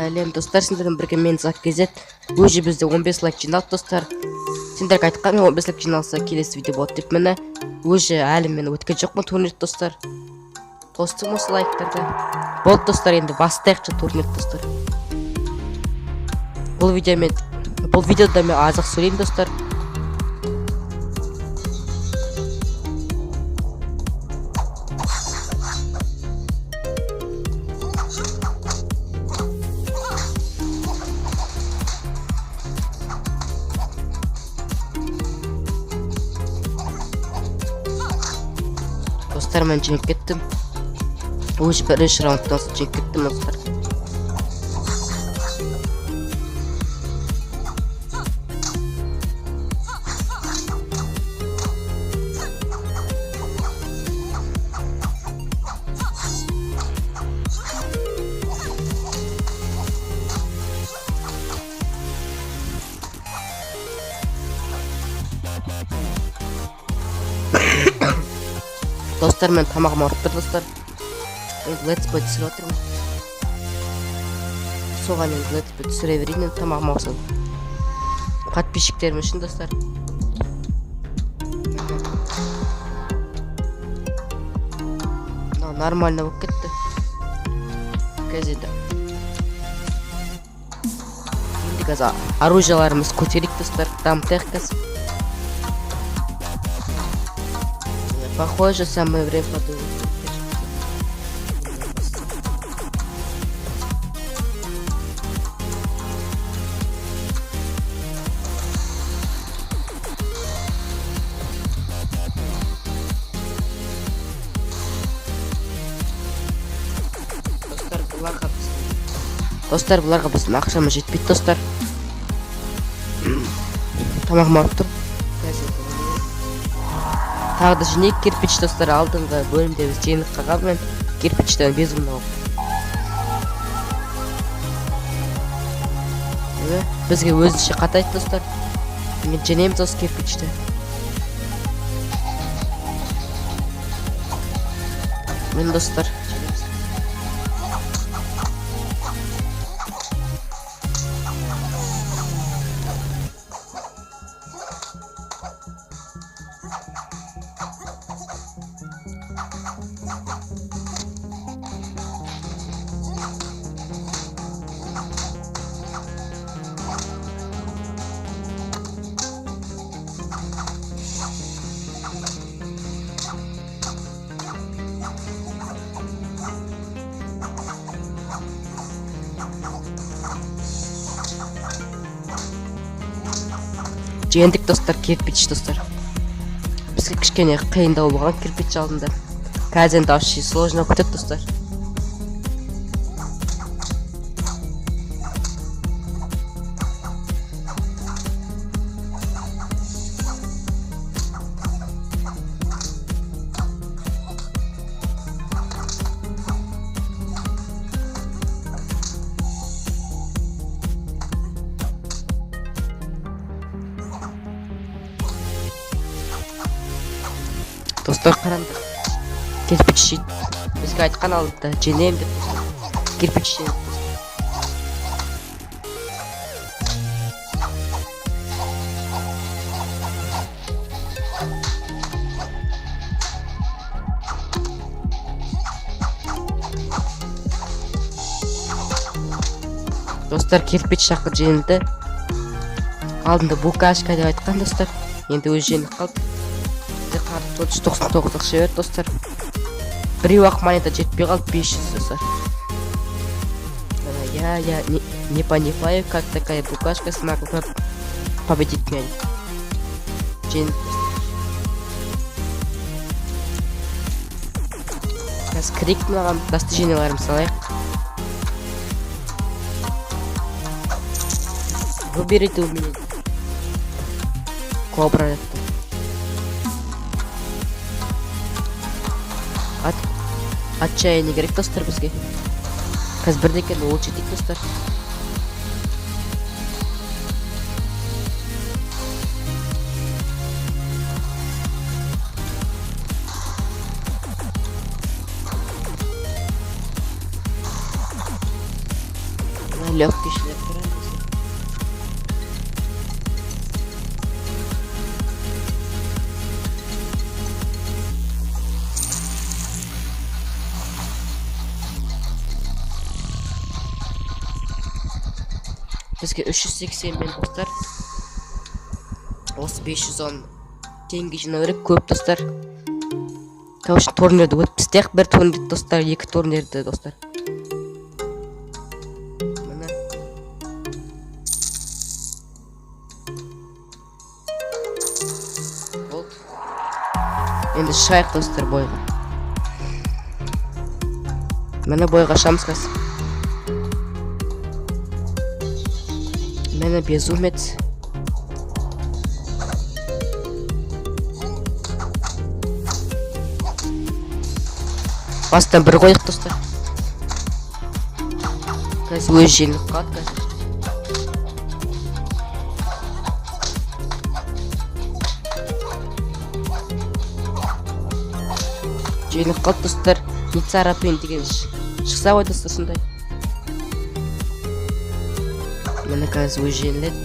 Сәлем, достар! Сендермен бірге мен, Зак KZ. Уже бізде 15 лайк жиналды, достар. Сендерге айтқанмын, 15 лайк жиналса, келесі видео болады деп. Міне, уже әлі мен өткен жоқпын турнир, достар. Тостым осы лайктарды. Болды, достар, енді бастайықшы турнир, достар. Бұл видеомен, бұл видеода мен аз-ақ сөйлеймін, достар. Достар, мен жеңіп кеттім. Уже бірінші раундтан соң жеңіп кеттім, достар. Достар, мен тамағым ауырып тұр, достар. Енді летсплей түсіріп жатырмын, соған енді летсплей түсіре берейін енді, тамағым ауырса да. Подписчиктерім үшін, достар. Мынау нормально болып кетті. Қазір енді қазір оружияларымызды көтерейік, достар, дамытайық қазір. Похоже, самое время подумать. Достар, бұларға біздің ақшамыз жетпейді, достар. Тамағым ауырып тұр. Қазір тағы да жинайық кирпич, достар. Алдыңғы бөлімде біз жеңіліп қалғанмын кирпичтен безумно болып. Бізге өзінше қатайды, достар. Мен жеңеміз осы кирпичті. Міне, достар, жеңеміз. Жеңдік, достар, кирпич, достар. Бізге кішкене қиындау болған кирпич алдында. Қазір енді вообще сложно болып кетеді, достар. Достар, қараңдар, кирпич жейді. Бізге айтқан алдында жеңемін деп, достар. Кирпич жейді, достар. Достар, кирпич жақы жеңілді. Алдында букашка деп айтқан, достар. Енді өзі жеңіліп қалды. Бізде 499 ақша берді, достар. Біреу ақ монета жетпей қалды, 500, достар. Я не понимаю, как такая букашка смогла победить меня. Жеңілді, достар. Қазір кірейік мынаған, достиженияларымызды салайық. Выберите у меня кобра депті. Отчаяние керек, достар, бізге. Қазір бірдеңені улучшить етейік, достар. Легкий шлеп. Бізге 380 мен, достар, осы 510 теңге жинау керек, көп, достар. Короче, турнирді өтіп тастайық, бір турнир, достар, екі турнирді, достар. Міне, болды, енді шығайық, достар, бойға. Міне, бойға шығамыз қазір. Міне, безумец. Бастан бір қойдық, достар. Қазір өзі жеңіліп қалады қазір. Жеңіліп қалды, достар. Не царапин деген шықса ғой, достар, сондай. Міне, қазір өзі жеңіледі.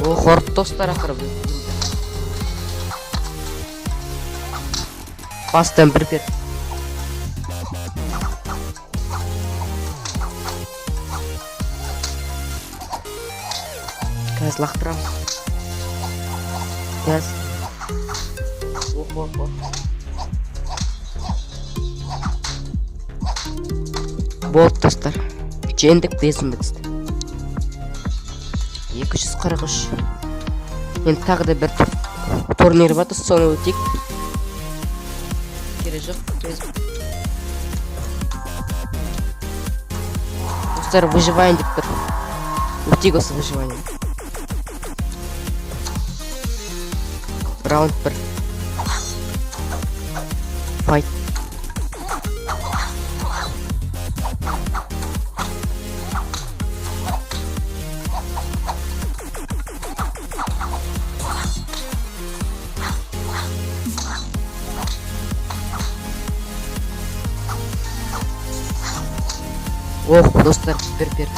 О, қорытты, достар, ақыры біз. Бастан бір бер. Қазір лақтырамыз. Қазір. Ох, ох, ох. Болды, достар. Жеңдік безумецті. 243. Енді тағы да бір турнир бар, достар, соны өтейік. Керек жоқ. Достар, выживание деп тұр. Өтейік осы выживание. Раунд бір. Файт. Ох, достар, бір берді.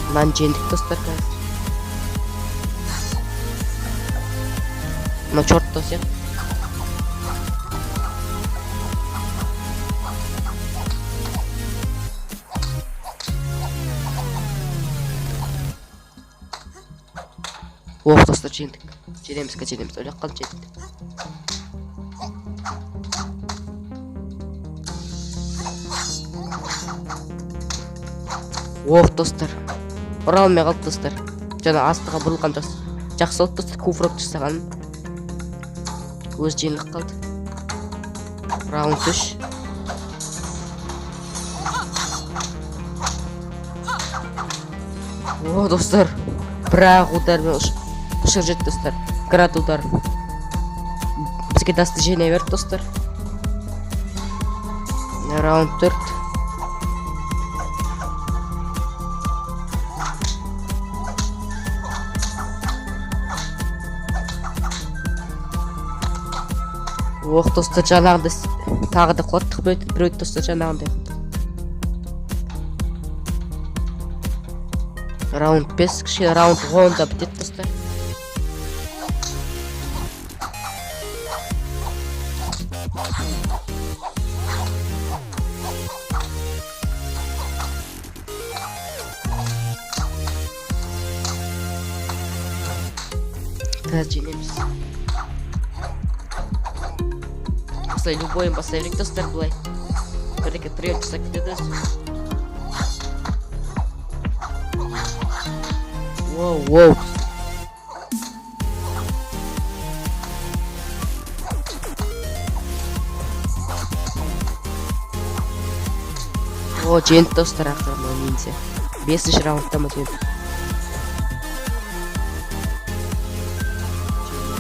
Мынаны жеңдік, достар, қазір. Мына черт сияқты. Ох, достар, жеңдік. Жеңеміз, қазір жеңеміз. Ойлап қалдым, жеңдік. Ох, достар. Ұра алмай қалды, достар. Жаңа астыға бұрылған жақсы. Жақсы болды, достар, кувырок жасаған. Өзі жеңіліп қалды. Раунд 3. О, достар. Бір-ақ удармен ұшырып жетті, достар. Град удар. Бізге достижение берді, достар. Раунд 4. Ох, достар, жаңағындай тағы да құлаттық біреуді, достар, жаңағындай. Раунд 5, кішкене раунд 10 да бітеді, достар. Қазір жеңеміз. Осылай любойын баса берейік, достар, былай. Бір-екі прием жасап кетеді өзі. Воу, воу. О, жеңді, достар, ақыры мына ниндзя. Бесінші раундта ма жеңді.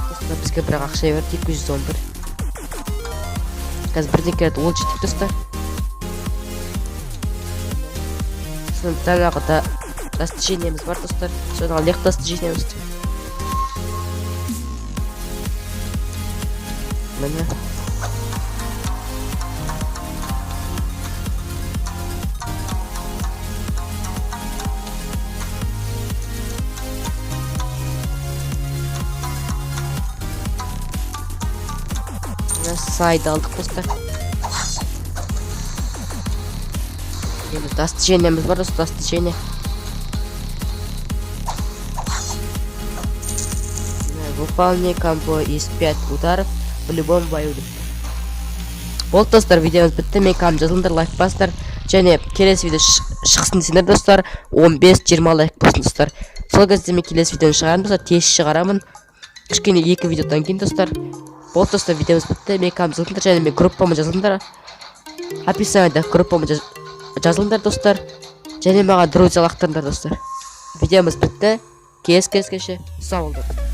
Достар, бізге бірақ ақша берді, 211. Қазір бірдеңке рет ол жетейік, достар. Сосын жаңағы да достижениеміз бар, достар. Соны алайық, достижениемізді. Міне. Міне, сайды алдық, достар. Енді достижениеміз бар, достар, достижение. Міне, выполни комбо из 5 ударов в любом бою деп. Болды, достар, видеомыз бітті. Мен каналыма жазылыңдар, лайк басыңдар және келесі видео шықсын десеңдер, достар, 15-20 лайк болсын, достар. Сол кезде мен келесі видеоны шығарамын, достар, тез шығарамын. Кішкене екі видеодан кейін, достар. Болды, достар, видеомыз бітті. Мен каналыма жазылыңдар және мен группама жазылыңдар. Описаниеда группама жазылыңдар, достар. Және маған друзья лақтырыңдар, достар. Видеомыз бітті. Кездескенше сау болыңдар.